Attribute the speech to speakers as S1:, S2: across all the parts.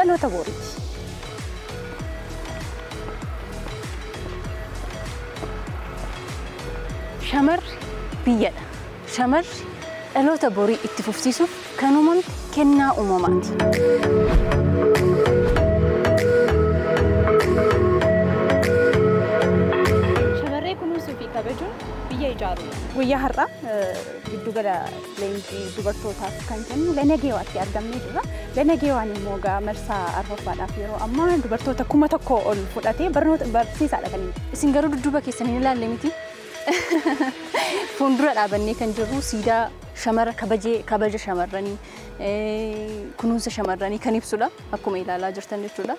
S1: Dhaloota boriiti.
S2: Shamarri biyyadha. Shamarri dhaloota borii itti fufsiisuuf kan uumamte kennaa uumamaati.
S3: Shamarree kunuunsuu fi kabajuun biyya ijaaruudha.
S1: Guyyaa har'aa giddugala leenjii dubartootaaf kan kennu Lenageewaatti argamnee jirra. Lenageewaan immoo egaa marsaa arfaffaadhaaf yeroo ammaa dubartoota 1000 ol fudhatee barnoota barsiisaadha kan inni.
S2: Isin garuu dudduuba keessan hin ilaalle miti. Fuuldura dhaabannee kan jirru siidaa shamara kabaja shamarranii kunuunsa shamarranii kan ibsudha. Akkuma ilaalaa jirtan jechuudha.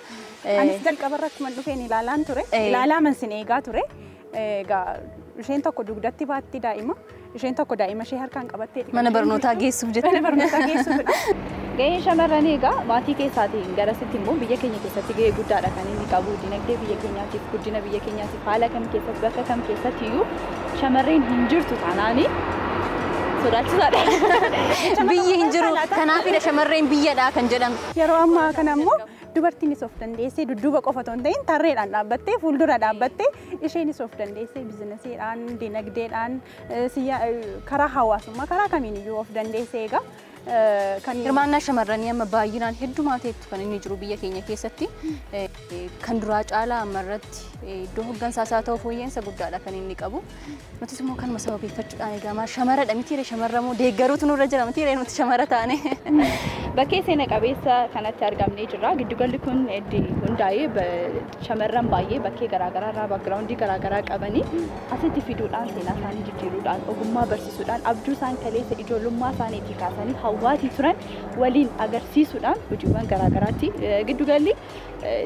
S1: Anis jalqabarra akkuma dhufeen ilaalaan ture. Ilaalaa mansin eegaa ture. Egaa isheen tokko dugdatti baatti daa'ima. Isheen tokko daa'ima ishee harkaan qabattee
S2: mana barnootaa geessuuf jette.
S1: Mana barnootaa geessuufidha.
S3: Gaheen shamarranii egaa maatii keessaatiin garasitti immoo biyya keenya keessatti gahee guddaadha kan inni qabu. Dinagdee biyya keenyaatiif, guddina biyya keenyaatiif haala kam keessatti bakka kam keessatti iyyuu shamarreen hin jirtu taanaani sodaachisaadha.
S2: Biyyi hin jiru. Kanaafidha shamarreen biyyadha kan jedhamu.
S1: Yeroo ammaa kana immoo dubartiinis of dandeessee dudduuba qofa otoo hin ta'in tarreedhaan dhaabbattee fuuldura dhaabbattee isheenis of dandeessee biizinasiidhaan, dinagdeedhaan, karaa hawaasummaa karaa kamiin iyyuu of dandeessee egaa kan
S2: Hirmaannaa shamarranii amma baay'inaan heddumaateetu kan inni jiru biyya keenya keessatti. Kan duraa caalaa amma irratti iddoo hooggansaas haa ta'u fooyya'insa guddaadha kan inni qabu. Nutis immoo kanuma sababeeffachuudhaan egaa shamaradha mitiiree shamarra moo deeggaruutu nurra jira mitiiree nuti shamara taane.
S3: Bakkee seena qabeessa kanatti argamnee jirra. Giddugalli kun hundaa'ee shamarran baay'ee bakkee garaagaraa irraa baakgiraawundii garaagaraa qabanii asitti fiduudhaan seenaa isaanii jijjiiruudhaan ogummaa barsiisuudhaan abjuu isaan kaleessa ijoollummaa isaaniitii kaasanii hawaatii turan waliin agarsiisuudhaan hojiiwwan garaagaraatti giddugalli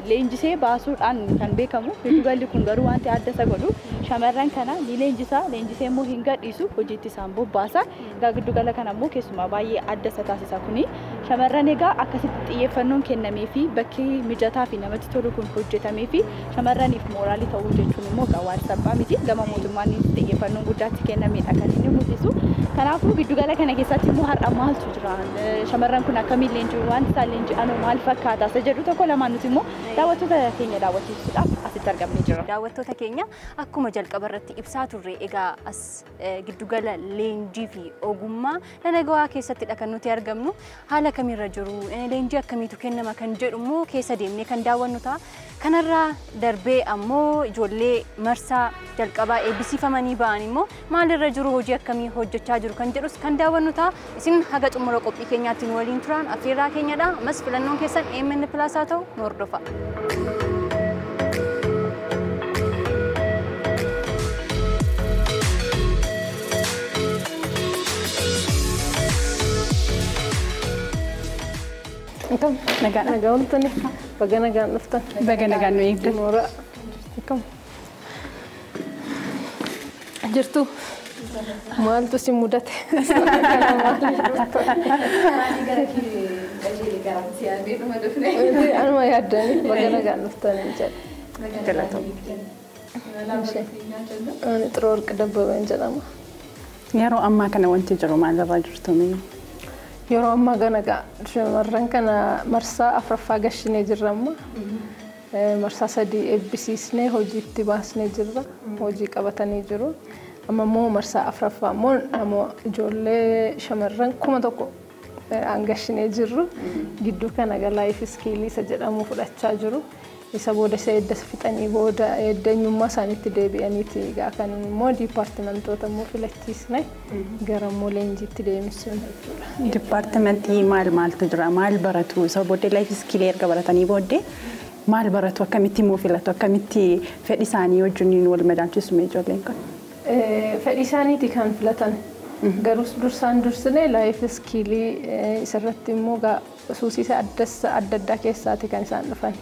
S3: leenjisee baasuudhaan kan beekamu. Giddugalli kun garuu wanti adda isa godhu shamarran kana ni leenjisa, leenjisee immoo hin gadhiisu, hojiitti isaan bobbaasa. Egaa giddugala kana immoo keessumaa baay'ee adda isa taasisa kuni. Shamarran egaa akkasitti xiyyeeffannoon kennamee fi bakkee mijataa fi namatti tolu kun hojjetamee fi shamarraniif mooraalii ta'uu jechuun immoo egaa waan salphaa miti. Gama mootummaan xiyyeeffannoon guddaatti kennamedha kan inni mul'isu. Kanaafuu giddugala kana keessatti immoo har'a maaltu jira? Shamarran kun akkamiin leenji'u? Wanti isaan leenji'an maal fakkaata? Isa jedhu tokko lamaan nuti immoo daawwattoota keenya daawwachiisuudhaaf asitti argamnee jirra.
S2: Daawwattoota keenya akkuma jalqaba irratti ibsaa turre egaa as giddugala leenjii fi ogummaa Lanagawaa keessattidha kan nuti argamnu. Haala kamirra jiru, leenjii akkamiitu kennama kan jedhu immoo keessa deemnee kan daawwannu ta'a. Kanarraa darbee ammoo ijoollee marsaa jalqabaa eebbisiifamanii ba'an immoo maalirra jiru, hojii akkamii hojjechaa jiru kan jedhus kan daawwannu ta'a. Isin haga xumura qophii keenyaatti nu waliin turaan affeerraa keenyadha. Ammas filannoon keessan AMN Plus haa ta'u nu hordofa.
S4: Akkam?
S1: Nagaan.
S4: Nagaa ooltani. Baga nagaan dhuftan.
S1: Baga nagaan nu eegdan.
S4: Mooraa. Akkam? Jirtu? Maaltu si mudate? Anuma yaaddanii baga nagaan dhuftanii jedhe. Ani Xiroorqi Dabbabeen jedhama.
S1: Yeroo ammaa kana wanti jiru maalirra jirtu mee?
S4: Yeroo ammaa kana egaa shamarran kana marsaa afuraffaa gashinee jirra amma. Marsaa 3 eebbisiisnee hojiitti baasnee jirra. Hojii qabatanii jiru. Amma immoo marsaa afuraffaa immoo nama ijoollee shamarran 1000 hangashinee jirru. Gidduu kana egaa laayif iskiilii isa jedhamu fudhachaa jiru. Isa booda isa edda fixanii booda edda eenyummaa isaaniitti deebi'aniiti egaa kan immoo diipaartimentoota immoo filachiisne gara immoo leenjiitti deemsisuun jechuudha.
S1: Dipaartimentii maal maaltu jira? Maal baratu? Isa booddee laayif iskiilii erga baratanii booddee maal baratu? Akkamitti immoo filatu? Akkamitti fedhi isaanii wajjin wal madaalchisu mee ijoolleen kun?
S4: Fedhii isaaniiti kan filatan. Garuu dursaan dursinee laayif iskiilii isarratti immoo suusii adda addaa keessaati kan isaan dhufan.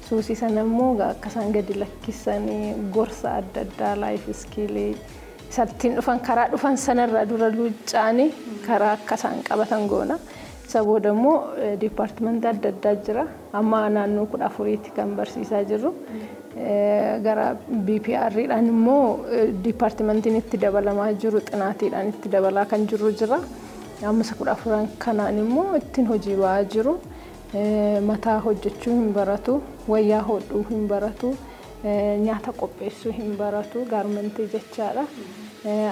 S4: Suusii sana immoo akka isaan gadi lakkisanii gorsa adda addaa laayif iskiilii isattiin dhufan karaa dhufan sanarra dura luuccaanii karaa akka isaan qabatan goona. Isa booda immoo dipaartimentii adda addaa jira. Amma naannoo 14tti kan barsiisaa jirru. Gara BPR dhaan immoo dipaartimentiin itti dabalamaa jiru xinaatiidhaan itti dabalaa kan jiru jira. Amma isa 14 kanaan immoo ittiin hojii ba'aa jiru. Mataa hojjechuu hin baratu, wayyaa hodhuu hin baratu, nyaata qopheessuu hin baratu, gaarmentii jechaadha.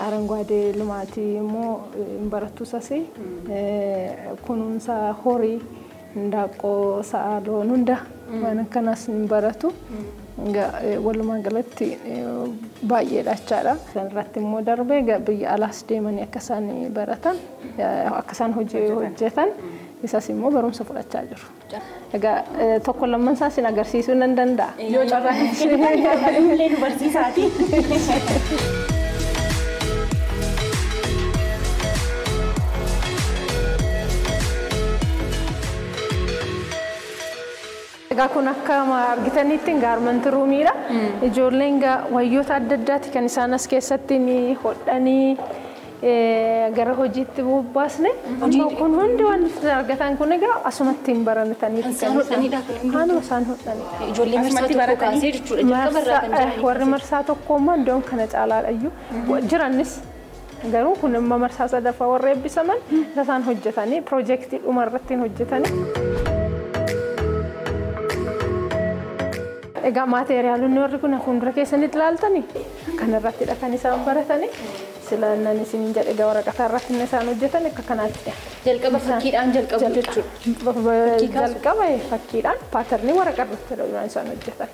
S4: Aranguwaadee lumaatii immoo hin baratu sasi. Kunuunsa horii, handaaqqoo, sa'a, loon hunda waan akkanaas hin baratu. Walumaa galatti baay'eedha jechaadha. Irratti immoo darbee biyya alaas deemanii akka isaan baratan, akka isaan hojii hojjetan isas immoo barumsa fudhachaa jiru. Egaa tokko lamman isaa sin agarsiisuu nan danda'a.
S1: Yoo carraa kennitan illee nu barsiisaati.
S4: Egaa kun akka argitanitti gaarmantii ruumiidha. Ijoolleen wayyoota adda addaati kan isaan as keessatti ni hodhanii gara hojiitti bobbaasne. Kun hundi waan argatan kun egaa asumatti hin baratanii.
S2: Isaan hodhanidha.
S4: Haaluma isaan hodhanidha.
S2: Ijoollee marsaa tokko kaasee jechuudha. Jalqaba irraa kan jiran.
S4: Warri marsaa tokko immoo iddoon kana caalaadha iyyuu jiranis. Garuu kun immoo marsaa sadaffaa warra eebbisaman isaan hojjetanii piroojeektii dhuma irratti hojjetanii. Egaa maateeriyaalonni warri kun fuuldura keessanitti ilaaltani kanarrattidha kan isaan baratani. Sila nan isin jedhe egaa waraqaa irratti inni isaan hojjetan akka kanaattidha.
S2: Jalqaba fakkiidhaan jalqabu jechuudha.
S4: Jalqaba fakkiidhaan paatarnii waraqaa irratti kan isaan hojjetan.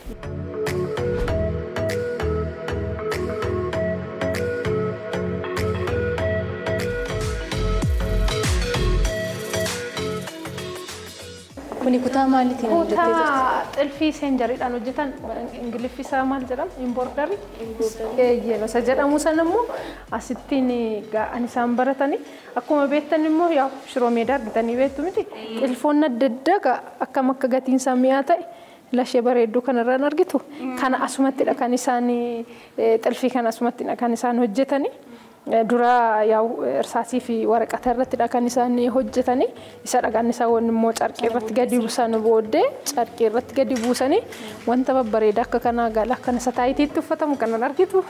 S2: Kuni kutaa maaliitiin hojjettee jirti?
S4: Kutaa xilfii seenjariidhaan hojjetan Ingiliffi isaa maal jedhama? Imboordarii. Eeyyee isa jedhamu sana immoo asittiin ga'an isaan baratanii akkuma beektan immoo yaa shiroo meedaa argitanii beektu miti. Xilfoonni adda addaa akkam akka gatiin isaa mi'aa ta'e lashee bareedduu kanarraan argitu. Kana asumattidha kan isaan xilfii kana asumattidha kan isaan hojjetanii. Dura yaa'u irsaasii fi waraqata irrattidha kan isaan hojjetanii. Isa dhagaan isaa immoo carqii irratti gadi buusan booddee carqii irratti gadi buusanii wanta babbareedaa akka kanaa gaala akkana isa taayitiitti uffatamu kanan argitu.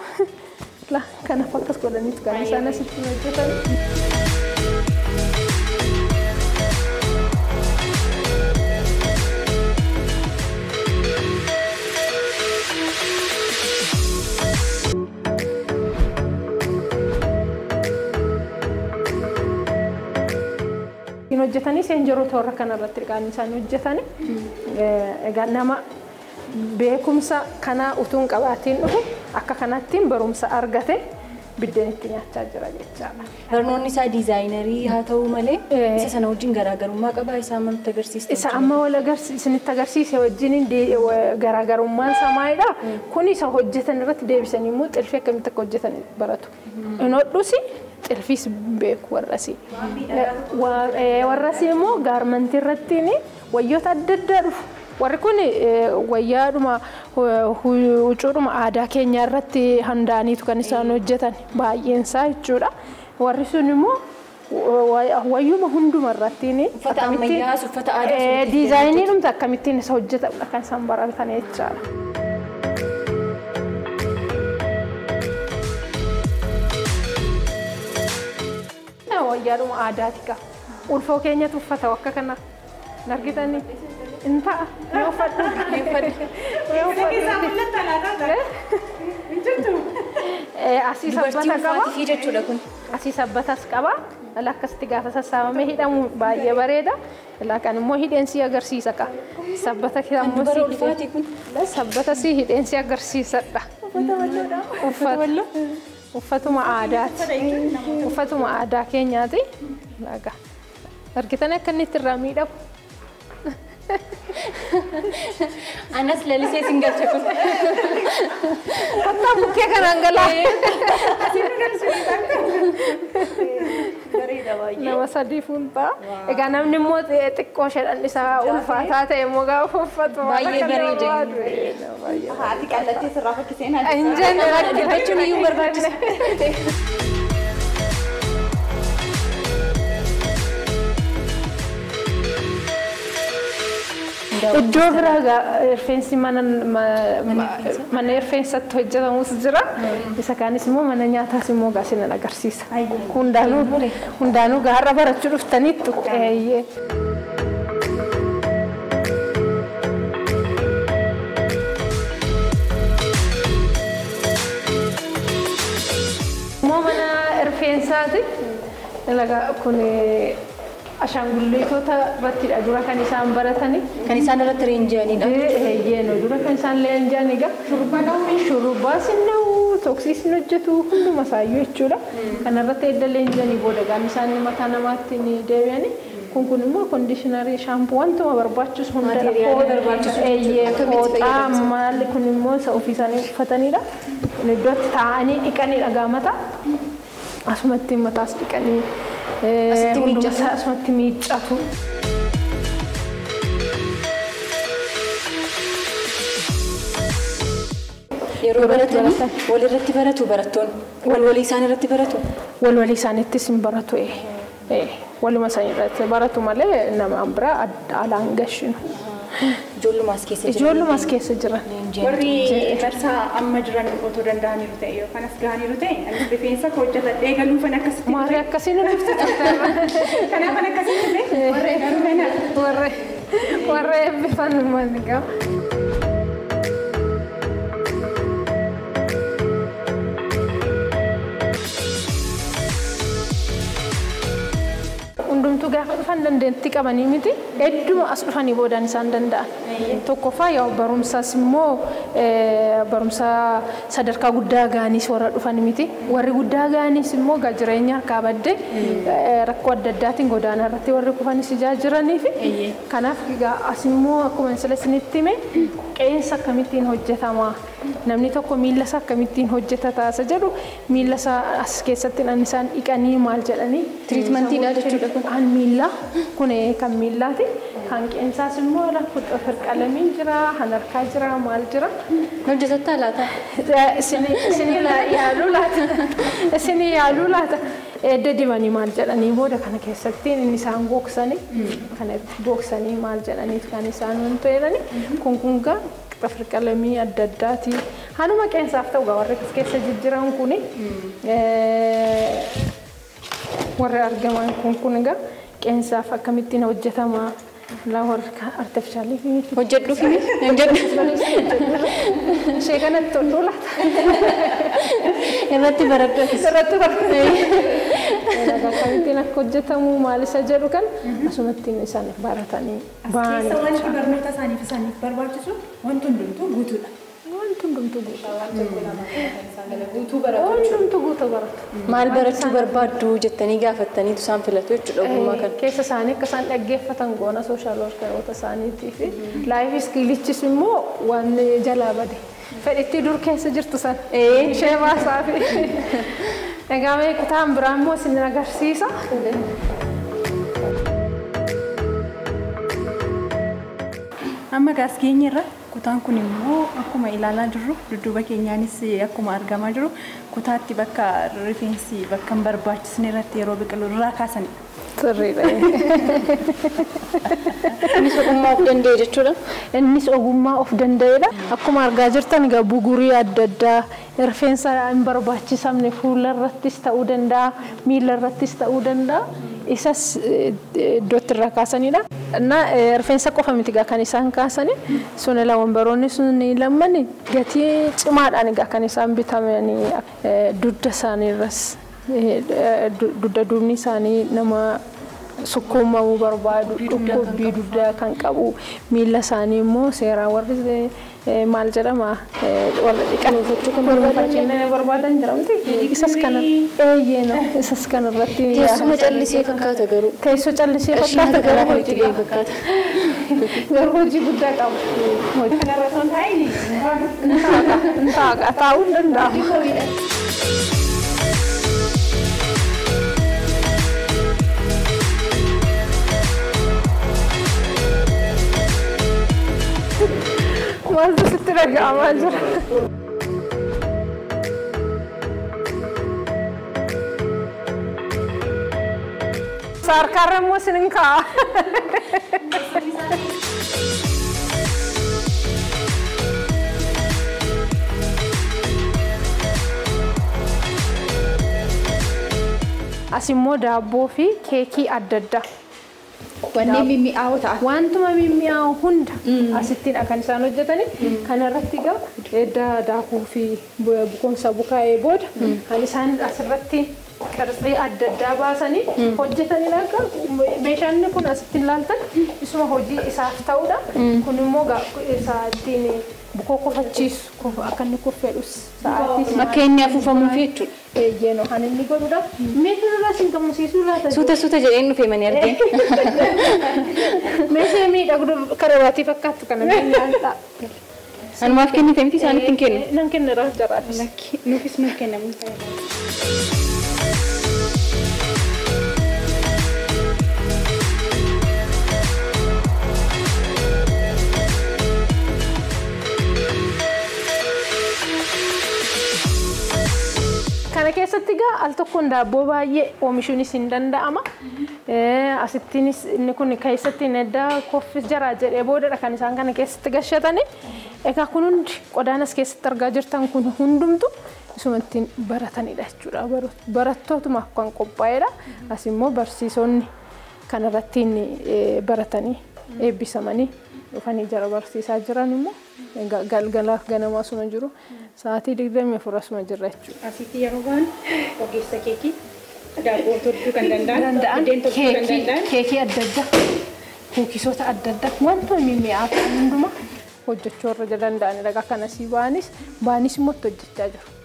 S4: Kanaaf akkas godhaniitu kan isaan asitti hojjetan. Hojjetanii seenjeroota warra kanarratti kan isaan hojjetanii. Egaa nama beekumsa kanaa utuu hin qabaatiin dhufe akka kanattiin barumsa argate biddeen itti nyaachaa jira jechaadha.
S2: Barnoonni isaa diizaayinerii haa ta'u malee isa sana wajjin garaagarummaa qabaa isaa amma nutti agarsiiste.
S4: Isa amma wal isinitti agarsiise wajjin garaagarummaan isaa maalidha? Kun isa hojjetan irratti deebisanii immoo xilfii akkamitti akka hojjetan baratu. Hin hodhusi xilfiis beeku warrasii. Warrasii immoo gaarmantii irratti wayyoota adda addaa dhufu. Warri kun wayyaadhuma huccuudhuma aadaa keenya irratti hundaa'aniitu kan isaan hojjetan baay'een isaa jechuudha. Warri sun immoo wayyuma hunduma irratti
S2: uffata ammayyaas uffata aadaas
S4: diizaayinii dhumta akkamittiin isa hojjetamudha kan isaan baratan jechaadha. Wayyaadhuma aadaati qaba. Ulfoo keenyatu uffata akka kana argitanii. Hin ta'a. Mee uffadhu. Asii sabbata qaba. Asii sabbatas qaba. Akkasitti gaafa sassaabamee hidhamu baay'ee bareeda. Kan immoo hidheensi agarsiisa qaba. Sabbata sabbata si hidheensi agarsiisadha. Uffata Uffatuma aadaati. Uffatuma aadaa keenyaati. Argitan akka inni irraa miidhagu.
S2: Anas lalisee sin galcha kun.
S4: Kottaa bukkee kanaan galaa. Nama sadii fuuntaa. Egaa namni immoo xiqqoo ishee isaa ulfaataa ta'e immoo gaafa uffatu.
S2: Baay'ee bareeda.
S3: Haati qal'attee sirraa fakkiseen
S4: Hin jenne
S2: Dubbachuun iyyuu barbaachisa.
S4: Iddoo biraa rifeensi mana rifeensatti hojjetamus jira. Isa kaanis immoo mana nyaataas immoo gaasinan agarsiisa. Hundaanuu gaarra barachuu dhuftaniittu. Rifeensaati. Kun ashaangulliitota irrattidha dura kan isaan baratani.
S2: Kan isaan irratti leenji'anidha.
S4: Eeyyee dura kan isaan leenji'an egaa. Shurrubbaa sinna'u, toksiis hin hojjetu hunduma isaayyuu jechuudha. Kanarratti edda leenji'anii booda gaan isaan mataa namaatti ni deebi'ani. Kun immoo kondiishinarii shaampuu wantuma barbaachisu hunda fooxaa maal kun immoo isa ofii isaanii uffatanidha. Kun iddootti taa'anii dhiqanidha gaamata. Asumatti mataas dhiqanii asumatti miiccatu.
S2: Yeroo baratanii walirratti baratu barattoonni. Wal walii isaan irratti baratu.
S4: Wal walii isaanittis hin baratu. Waluma isaanii irratti baratu malee nama biraa alaan gashinu.
S2: Ijoollumaas keessa jiran.
S4: Ijoollumaas keessa jiran.
S1: Warri marsaa amma jiran otoo danda'aniiru ta'e yookaan as gahaniiru ta'e anis rifeensa koo hojjetadhee galuufan akkasitti.
S4: Maarri akkasii nu dhufte turte.
S1: Kanaafan akkasitti dhufe warra eebbifan.
S4: Warra eebbifan maal qaba. Hundumtuu gaafa dhufan dandeettii qabanii miti hedduma as dhufanii boodaan isaan danda'an. Tokkoffaa yaa barumsas immoo barumsa sadarkaa guddaa ga'aniis warra dhufan miti. Warri guddaa ga'aniis immoo jireenya harkaa baddee rakkoo adda addaatiin godaana irratti warri kufanis ijaa jiranii fi kanaaf as immoo akkuma isinitti hime qeensa akkamittiin hojjetama namni tokko miila isaa akkamittiin hojjetata isa jedhu miila isaa as keessatti isaan dhiqanii maal jedhanii
S2: tiriitmentiidha jechuudha kun.
S4: Kan miillaa kun kan miillaati. Kan qeensaas immoo lafa qalamiin jira, kan harkaa jira, maal jira.
S2: Hojjetattaa laata?
S4: Isinii yaaluu laata? Isinii yaaluu laata? Edda dibanii maal jedhanii booda kana keessatti inni isaan gogsanii kana gogsanii maal jedhaniif kan isaan wanto jedhanii kun kun gaa qalamii adda addaati. Hanuma qeensaaf ta'u gaa warri keessa jijjiiran kuni warri argaman kun kun egaa qeensaaf akkamittiin hojjetama laa warri artifishaalii fi miti.
S2: Hojjedhu fi hojjedhu.
S4: Ishee kanatti toluu laata.
S2: Irratti baradhu.
S4: Irratti baradhu. Akkamittiin akka hojjetamu maal isa jedhu kan asumattiin isaan baratanii
S1: ba'anii. Keessa wanti barnoota isaaniif isaaniif barbaachisu wanti hundumtuu guutuudha.
S4: Wanti hundumtuu guutuudha. Hundumtuu guutuu baratu.
S2: Maal barachuu barbaaddu jettanii gaafattaniitu isaan filatu jechuudha ogummaa kana.
S4: Keessa isaanii akka isaan dhaggeeffatan goona sooshaal workeroota isaaniitii fi laayif iskiilichis immoo waan jalaa bade. Fedhitti dur keessa jirtu sana. Ishee baasaa fi. Egaa mee kutaan biraa immoo isin agarsiisa.
S1: Amma gaas geenyerra kutaan kun immoo akkuma ilaalaa jirru dudduuba keenyaanis akkuma argamaa jiru kutaatti bakka rifeensi bakka hin barbaachisne irratti yeroo biqilu irraa kaasanidha.
S4: Sirriidha.
S2: Innis ogummaa of danda'e jechuudha.
S4: Innis ogummaa of danda'edha. Akkuma argaa jirtan egaa bugurii adda addaa rifeensa hin barbaachisamne fuula irrattis ta'uu danda'a, miila irrattis ta'uu danda'a. Isas iddootti irraa kaasanidha. Na rifeensa qofa miti egaa kan isaan kaasani sun wambaroonni sun lamman gatii cimaadhaan egaa kan isaan bitamanii dugda isaaniirras dugda duubni isaanii nama sukkuumamuu barbaadu dhukkubbii dugdaa kan qabu miila isaanii immoo seeraan warri maal jedhama warra dhiqan barbaadan jira miti isas kana eeyyee isas kana irratti
S2: teessuma callisee fakkaata garuu
S4: teessoo callisee fakkaata garuu hojii guddaa qaba.
S1: Kanarra osoo hin taa'in
S4: taa'uu hin danda'amu. Maaltu sitti dhaga'amaa jira? Saarkaarra immoo isin kaa'a. As immoo daabboo fi keekii adda addaa.
S3: Wanneen mimmi'aawoo ta'an.
S4: Wantuma mimmi'aawu hunda asittiin kan isaan hojjetani. Kanarratti egaa edda daakuu fi bukoomsa bukaa'ee booda kan isaan asirratti Qarxii adda addaa baasanii hojjetanii akka meeshaan kun asitti ilaaltan isuma hojii isaaf ta'udha. Kun immoo isaa ittiin bukoo kofachiisu akka inni kuffedhus sa'aatii
S2: Akka inni afuufamuuf jechuudha.
S4: Eeyyeenoo kan inni godhudha. Meeshaa irraa siin gammachiisuu laata?
S2: Suuta suuta jedheen dhufee mani argee.
S4: Meeshaa miidhagduu karabaatii fakkaattu kana miidhagduu.
S2: Anumaaf kennite miti isaanitti hin kennu.
S4: Nan kennera jaraafis.
S1: Nuufis nuuf kennamu.
S4: Kana keessatti egaa al tokkoon daabboo baay'ee oomishuunis hin danda'ama. Asittiinis inni kun keessatti edda koffis jaraa jedhee boodadha kan isaan kana keessatti gashatani. Egaa kun hundi qodaan as keessatti argaa jirtan kun hundumtu isuma ittiin baratanidha jechuudha. Barattootumaaf kan qophaa'edha. As immoo barsiisonni kanarratti baratanii eebbisamanii dhufanii jara barsiisaa jiran immoo galgalaaf ganama asuma jiru sa'aatii 24 asuma jirra jechuudha.
S1: Asitti yeroo ba'an ogeessa keekii daabboo tolchuu kan danda'an, biddeen tolchuu kan danda'an,
S4: keekii adda addaa, kuukisoota adda addaa wantoota mimmi'aa ta'an hundumaa hojjechuu irra danda'anidha. Egaa kanasii ba'anis immoo itti hojjechaa jiru.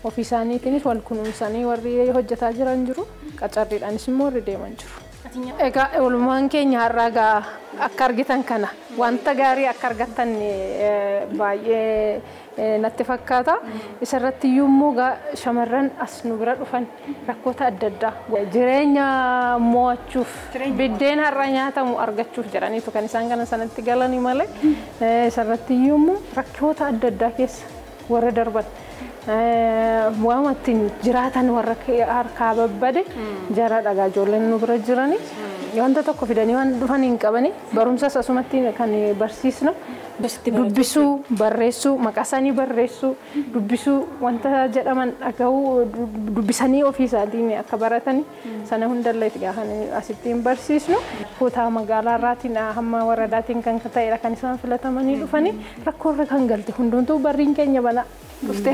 S4: Ofii isaaniitiinis wal kunuunsanii warri hojjetaa jiran jiru, qacarriidhaanis immoo warri deeman jiru. Egaa oolmaan keenya har'aa egaa akka argitan kana wanta gaarii akka argattan baay'ee natti fakkaata. Isarratti iyyuu immoo shamarran as nu bira dhufan rakkoota adda addaa jireenya mo'achuuf biddeen har'a nyaatamu argachuuf jedhaniitu kan isaan kana sanatti galanii malee isarratti iyyuu immoo rakkoota adda addaa keessa warra darban waan ittiin jiraatan warra harkaa babbade jara dhagaa ijoolleen nu bira jirani wanta tokko fidanii waan dhufan hin qabani barumsas asumatti kan barsiisnu dubbisuu barreessuu maqaa isaanii barreessuu dubbisuu wanta jedhaman dhaga'uu dubbisanii ofii isaatiin akka baratani sana hundallee itti gaafa asitti hin barsiisnu kutaa magaalaa irraatiin hamma waradaatiin kan ta'edha kan isaan filatamanii dhufanii rakkoorra kan galte hundumtuu barriin keenya balaa. Dhuftee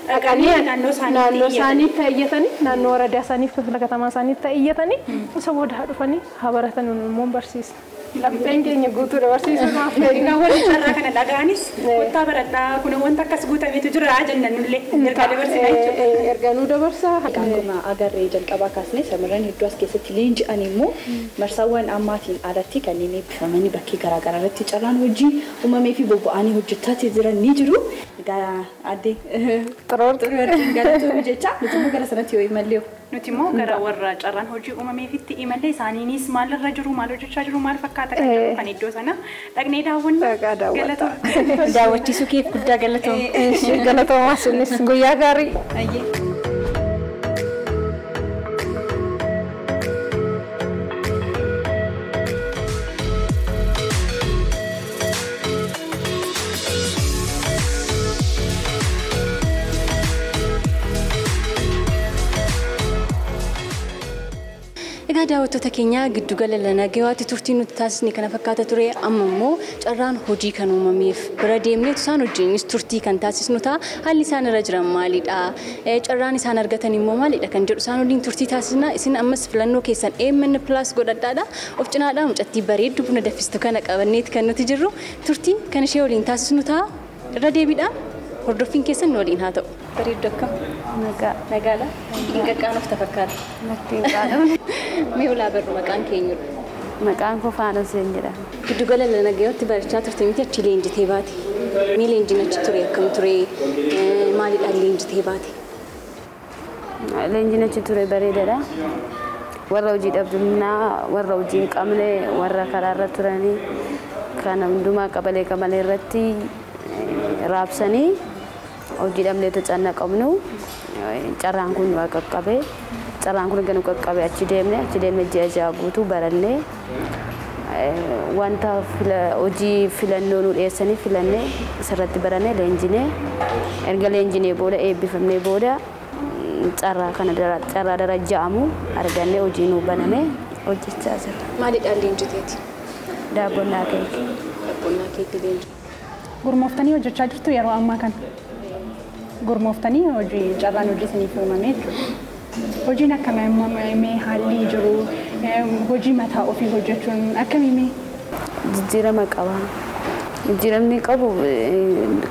S1: Dhaqanii naannoo
S4: isaaniitti iyyatanii naannoo waradaa isaaniif kifla katamaa isaaniitti iyyatanii isa booda dhufanii haa baratan immoo barsiisna. Lapheen keenya guutuudha barsiisuudhaaf.
S1: Egaa warri carraa kana dhaga'anis wanta baradhaa kun wanta akkas guutameetu jira jenna nullee ergaa dabarsina jechuudha.
S4: Ergaa nuu dabarsaa.
S3: Akkuma agarree jalqabaa kaasnee shamarran hedduu as keessatti leenji'an immoo marsaawwan ammaatiin alatti kanneen eebbifamanii bakkee garaagaraa irratti carraan hojii uumamee fi bobba'anii hojjechaa jiran ni jiru. Egaa addee Xuroorqii galatoomii jecha nuti immoo gara sanatti yoo imallee.
S1: Nuti immoo gara warra carraan hojii uumameefitti imallee isaaniinis maalirra jiru maal hojjechaa jiru maal fakkaata kan jedhu kan iddoo sana dhaqnee daawwanna. Galatoomii.
S2: Daawwachiisuu keef guddaa galatoomii.
S4: Galatoomaa sunis guyyaa gaarii.
S2: Egaa daawwattoota keenya giddugala Lanagawaatti turtii nuti taasisne kana fakkaata ture amma immoo carraan hojii kan uumameef bira deemneetu isaan wajjinis turtii kan taasisnu ta'a. Haalli isaan irra jiran maalidha? Carraan isaan argatan immoo maalidha kan jedhu isaan waliin turtii taasisna. Isin ammas filannoo keessan AMN Plus godhadhaadha. Of cinaadhaa mucattii bareeddu buna danfistu kana qabanneeti kan nuti jirru turtii kan ishee waliin taasisnu ta'a. Irra deebiidhaan hordoffiin keessan nu waliin haa ta'u. Bareeddu akkam?
S5: Nagaa.
S2: Nagaadha. Hin qaqqaanofta fakkaata.
S5: Natti hin qaanofne.
S2: Mee olaa barru maqaan keenyudha.
S5: Maqaan koo Faanos jedhama.
S2: Giddugala Lanagawaatti barachaa turte miti achi leenjitee baate. Mee leenjiin achi ture akkam ture? Maalidhaan leenjitee baate?
S5: Leenjiin achi ture bareedaadha. Warra hojii dhabdummaa, warra hojii hin qabne, warra karaarra turanii kan hundumaa qabalee qabalee irratti raabsanii hojii dhabneetu canna qabnu carraan kun nu qaqqabe. Carraan kun nu qaqqabe achi deemne ji'a ja'a guutuu barannee wanta hojii filannoo nu dhiyeessanii filannee isarratti barannee leenjinee erga leenjinee booda eebbifamnee booda carraa kana carraa daraja'amu argannee hojii nu baname hojjechaa jirra.
S2: Maalidhaan leenjiteeti?
S5: Daabboonnaa keekii.
S2: Daabboonnaa keekii leenjite.
S1: Gurmooftanii hojjechaa jirtu yeroo ammaa kana. Gurmooftanii hojii carraan hojii isiniif uumame jechuudha. Hojiin akkamii mee haalli jiru hojii mataa ofii hojjechuun akkamii mee?
S5: Jijjiirama qaba. Jijjiiramni qabu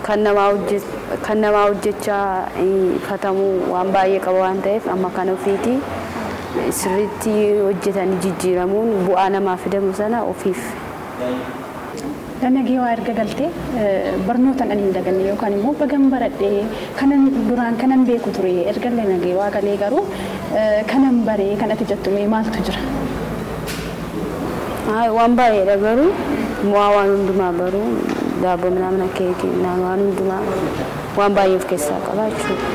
S5: kan namaa hojjechaa fatamuu waan baay'ee qaba waan ta'eef amma kan ofiiti sirriitti hojjetanii jijjiiramuun bu'aa namaa fidamu sana ofiif.
S1: Lanagewaa erga galtee barnoota ani hin daganne yookaan immoo bagan baradhee kanan duraan kanan beeku ture erga Lanagewaa galee garuu kanan baree kanatti jettu mee maaltu jira?
S5: Waan baay'eedha garuu bu'aa waan hundumaa baruu daabboo ምናምን keekii waan hundumaa waan baay'ee of keessaa qaba jechuudha.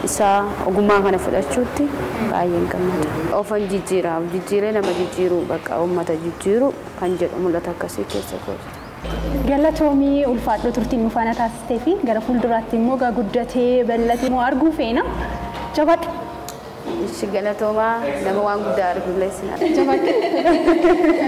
S5: Isaa ogummaa kana fudhachuutti baay'een gammada. Ofan jijjiiraa jijjiiree nama jijjiiruu bakka uummata jijjiiruu kan jedhu mul'ata akkasii keessa kooti.
S1: Galatoomii ulfaadhoo turtiin nu faana taasistee fi gara fuulduraatti immoo gaa guddatee bal'atee immoo arguu feena. Jabaadhu.
S5: Ishi galatoomaa nama waan guddaa arguullee sin arga.
S1: Jabaadhu.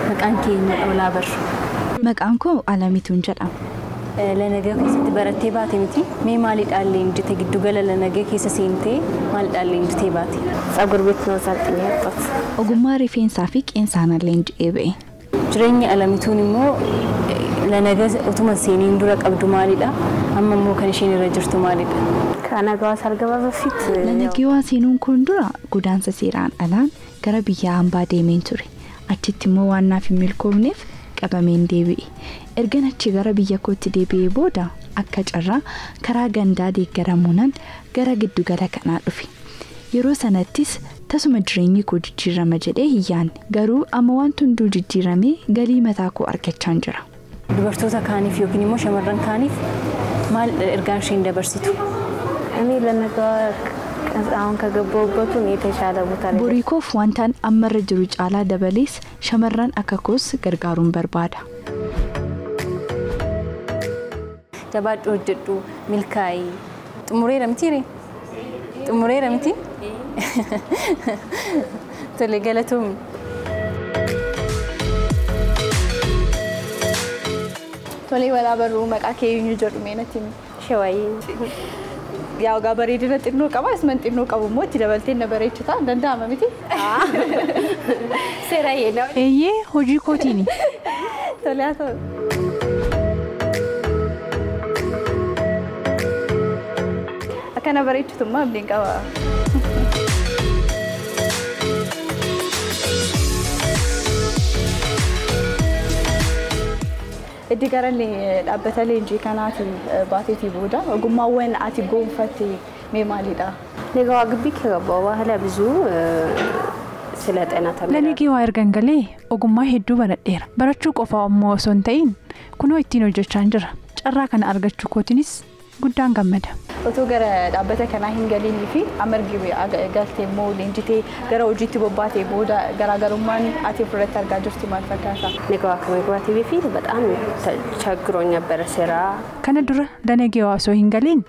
S2: Maqaan keenya Olaa Barru.
S6: Maqaan koo Alamituun jedhama.
S2: Lanagee keessatti barattee baate miti. Mee maalidhaan leenjite giddugala Lanagee keessa seentee maalidhaan leenjitee baate?
S5: ፀጉር ቤት ነው ሰልጥኜ የወጣሁት።
S6: Ogummaa rifeensaa fi qeensaan leenji'ee ba'e.
S2: Jireenya Alamituun immoo Lanagee utuma seeniin dura qabdu maalidha? Amma immoo kan isheen irra jirtu maalidha?
S5: ከነገዋ ሳልገባ በፊት
S6: Lanagewaa seenuun kun dura godaansa seeraan alaan gara biyya hambaa deemeen ture. Achitti immoo waan naaf hin milkoofneef qabameen deebi'e. Ergan achi gara biyya kootti deebi'ee booda akka carraa karaa gandaa deeggaramuunaan gara giddugala kanaa dhufe. Yeroo sanattis tasuma jireenyi koo jijjiirama jedhee hin yaadne. Garuu amma wanti hunduu jijjiiramee galii mataa koo argachaan jira.
S2: Dubartoota kaaniif yookiin immoo shamarran kaaniif maal ergaan isheen dabarsitu?
S5: እኔ ለነገዋ አሁን ከገባሁበት የተሻለ ቦታ ላይ
S6: Borii koof wantaan ammarra jiru caalaa dabalees shamarran akka koos gargaaruun barbaada.
S2: Jabaadhu hojjedhu milkaa'i. Xumureera mitiire? Xumureera miti? Tole galatoomi.
S3: Tolee walaa barruu maqaa kee eenyu jedhu mee natti himi.
S5: Shawaayee.
S3: Yaa ogaa bareedina xinnoo qaba isuma xinnoo qabu immoo itti dabaltee na bareechita hin danda'ama miti?
S5: Seera yeenaa.
S7: Eeyyee hojii kootiini.
S3: Tolee haa ta'u. Akkana bareechitummaa abdiin qaba. Itti gara dhaabbata leenjii kanaati baateetii booda ogummaawwan ati gonfatte mee maalidha?
S5: ነገዋ ግቢ ከገባሁ በኋላ ብዙ ስለ ጤና ተምሬያለሁ።
S7: Lanagewaa ergan galee ogummaa hedduu baradheera. Barachuu qofaa immoo osoo hin ta'in kunoo ittiin hojjechaan jira. Carraa kana argachuu kootiinis guddaan gammada.
S3: Otoo gara dhaabbata kanaa hin galiinii fi amma ergi galtee immoo leenjitee gara hojiitti bobbaatee booda garaagarummaan ati ofirratti argaa jirtu maal fakkaata?
S5: ነገዋ ከመግባቴ በፊት በጣም ቸግሮኝ ነበረ ስራ።
S7: Kana dura Lanagewaa osoo hin galiin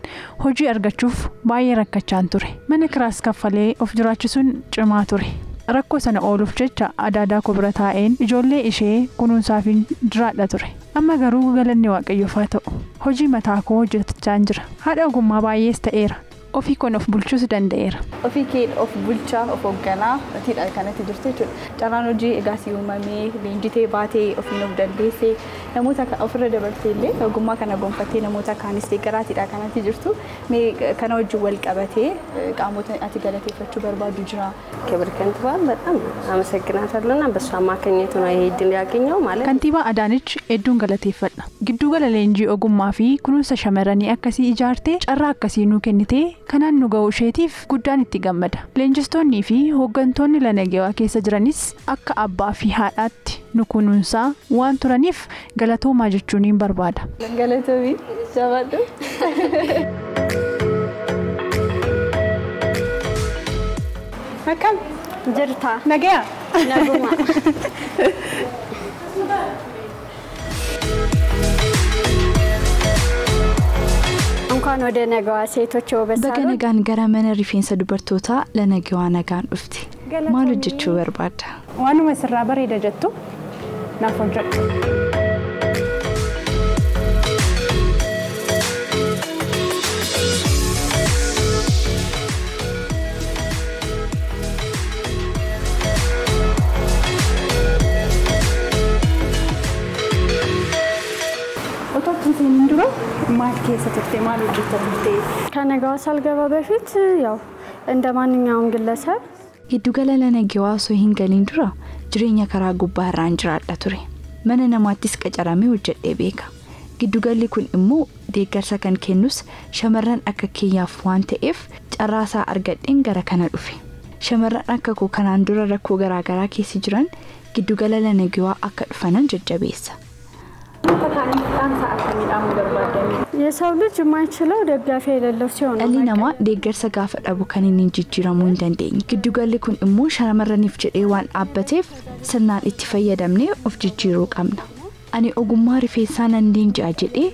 S7: hojii argachuuf baay'ee rakkachaan ture. Mana kiraas kaffalee of jiraachisuun cimaa ture. Rakkoo sana ooluuf jecha adaadaa koo bira taa'een ijoollee ishee kunuunsaafin jiraadha ture. Amma garuu galanni Waaqayyoof haa ta'u. Hojii mataa koo hojjechaan jira. Haadha ogummaa baay'ees ta'eera. Ofii koon of bulchuus danda'eera.
S3: Ofii kee of bulchaa of hoogganaa atiidha kanatti jirtu jechuudha. Carraan hojii egaa si uumamee leenjitee baatee ofiin of dandeessee namoota ofirra dabartee illee ogummaa kana gonfattee namoota kaanis deeggaraatiidha kanatti jirtu. Mee kana wajjin wal qabatee qaamota ati galateeffachuu barbaadu jira?
S5: ክብር ከንቲባን በጣም አመሰግናታለሁ እና በእሷ አማካኝነት ነው ይሄ እድል ያገኘው ማለት ነው።
S7: Kantiibaa Adaanech hedduun galateeffadha. Giddugala leenjii ogummaa fi kunuunsa shamarranii akkasii ijaartee carraa akkasii nuu kennitee kanaan nu ga'uu isheetiif guddaan itti gammada. Leenjistoonnii fi hooggantoonni Lanagewaa keessa jiranis akka abbaa fi haadhaatti nu kunuunsaa waan turaniif galatoomaa jechuun hin barbaada.
S3: Galatoomii jabaadhu.
S1: Akkam?
S5: Jirta.
S1: Nagaya?
S5: Naguma.
S8: እንኳን ወደ ነገዋ ሴቶች የውበት
S6: Baga
S8: ሳሎን
S6: nagaan gara mana rifeensa dubartootaa Lanagewaa nagaan dhufte. Maal hojjechuu barbaadda?
S1: Waanuma sirraa bareeda jettu naaf hojjedhu. Otoo hin seeniin dura maal keessa turte, maal hojjechaa turte?
S8: ከነገዋ ሳልገባ በፊት ያው እንደ ማንኛውም ግለሰብ
S6: Giddugala Lanagewaa osoo hin galiin dura jireenya karaa gubbaa irraan jiraadha ture. Mana namaattis qacaramee hojjedhee beeka. Giddugalli kun immoo deeggarsa kan kennus shamarran akka keenyaaf waan ta'eef carraasaa argadheen gara kana dhufe. Shamarran akka koo kanaan dura rakkoo garaagaraa keessa jiran giddugala Lanagewaa akka dhufanan jajjabeessa.
S1: Namoota kaaniif dhaamsa akkamii dhaamuu barbaadani?
S8: የሰው ልጅ የማይችለው ደጋፊ የሌለው ሲሆን ነው።
S6: Dhalli namaa deeggarsa gaafa dhabu kan inni jijjiiramuu hin dandeenye. Giddugalli kun immoo shamarraniif jedhee waan dhaabbateef sirnaan itti fayyadamnee of jijjiiruu qabna. Ani ogummaa rifeensaa nan leenji'a jedhee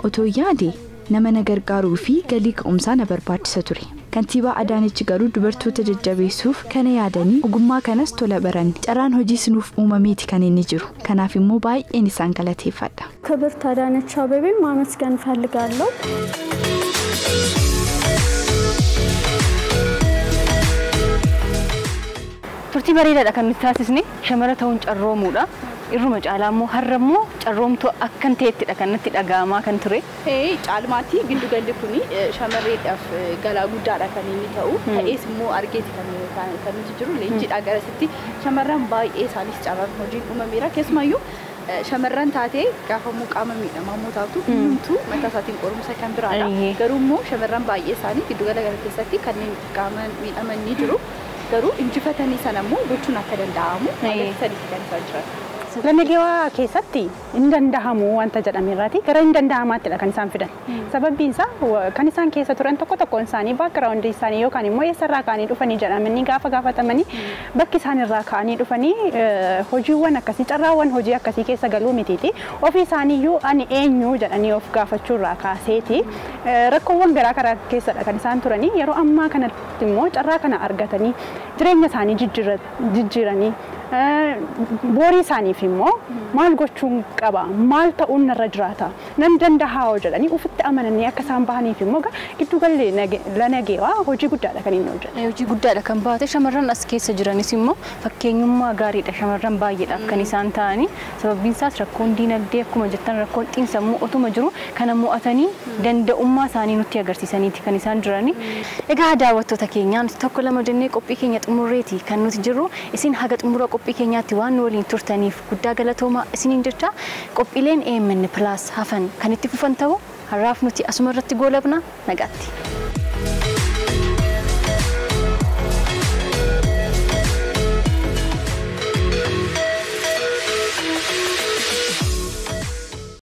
S6: otoo yaade nama na gargaaruu fi galii ka'umsaa na barbaachisa ture. Kantiibaa Adaanech garuu dubartoota jajjabeessuuf kana yaadanii ogummaa kanas tola baranne. Carraan hojii sinuuf uumameeti kan inni jiru. Kanaaf immoo baay'een isaan galateeffadha.
S8: ክብርት አዳነች አቤቤ ማመስገን እፈልጋለሁ።
S2: Turtii bareedaadha kan nuti taasisne shamara ta'uun carroomuudha. Irruma caalaa immoo har'a immoo carroomtuu akkan ta'ettidha kan natti dhaga'amaa kan ture.
S3: Caalmaatti giddugalli kun shamarreedhaaf galaa guddaadha kan inni ta'u. Ta'ees immoo argeeti kan nuti jiru leenjiidha garasitti shamarran baay'ee isaanis carraan hojiin uumameera. Keessumaayyuu shamarran taatee gaafa immoo qaama miidhamaa immoo taatu hundumtuu mataa isaatiin qorumsa kan biraadha. Garuu immoo shamarran baay'ee isaanii giddugala kana keessatti kanneen qaama miidhaman ni jiru. Garuu injifatanii sana immoo gochuun akka danda'amu agarsiisaniiti kan isaan jiran.
S1: Lanagewaa keessatti hin danda'amu wanta jedhame irraati gara hin danda'amaattidha kan isaan fidan. Sababbiin isaa kan isaan keessa turan tokko tokkoon isaanii baakgiraawundii isaanii yookaan immoo eessarraa ka'anii dhufanii jedhamanii gaafa gaafatamanii bakki isaan irraa ka'anii dhufanii hojiiwwan akkasii carraawwan hojii akkasii keessa galuu mitiiti. Ofii isaaniiyyuu ani eenyu jedhanii of gaafachuurraa kaaseeti rakkoowwan garaa garaa keessadha kan isaan turanii yeroo ammaa kanatti immoo carraa kana argatanii jireenya isaanii jijjiiranii borii isaaniif immoo maal gochuun qaba maal ta'uun narra jiraata nan danda'a jedhanii ofitti amananii akka isaan bahaniif immoo giddugalli Lanagewaa hojii guddaadha kan inni hojjetu.
S2: Hojii guddaadha kan baate shamarran as keessa jiranis immoo fakkeenyummaa gaariidha shamarran baay'eedhaaf kan isaan ta'anii sababbiin isaas rakkoon diinagdee akkuma jettan rakkoon xiinsammuu otuma jiru kana mo'atanii danda'ummaa isaanii nutti agarsiisaniiti kan isaan jiranii. Egaa daawwattoota keenyaa nuti tokko lama jennee qophii keenya xumurreeti kan nuti jirru isin haga xumura qophii keenyaatti waan nu waliin turtaniif guddaa galatoomaa isiniin jecha qophiileen AMN Plus hafan kan itti fufan ta'u har'aaf nuti asuma irratti goolabna nagaatti.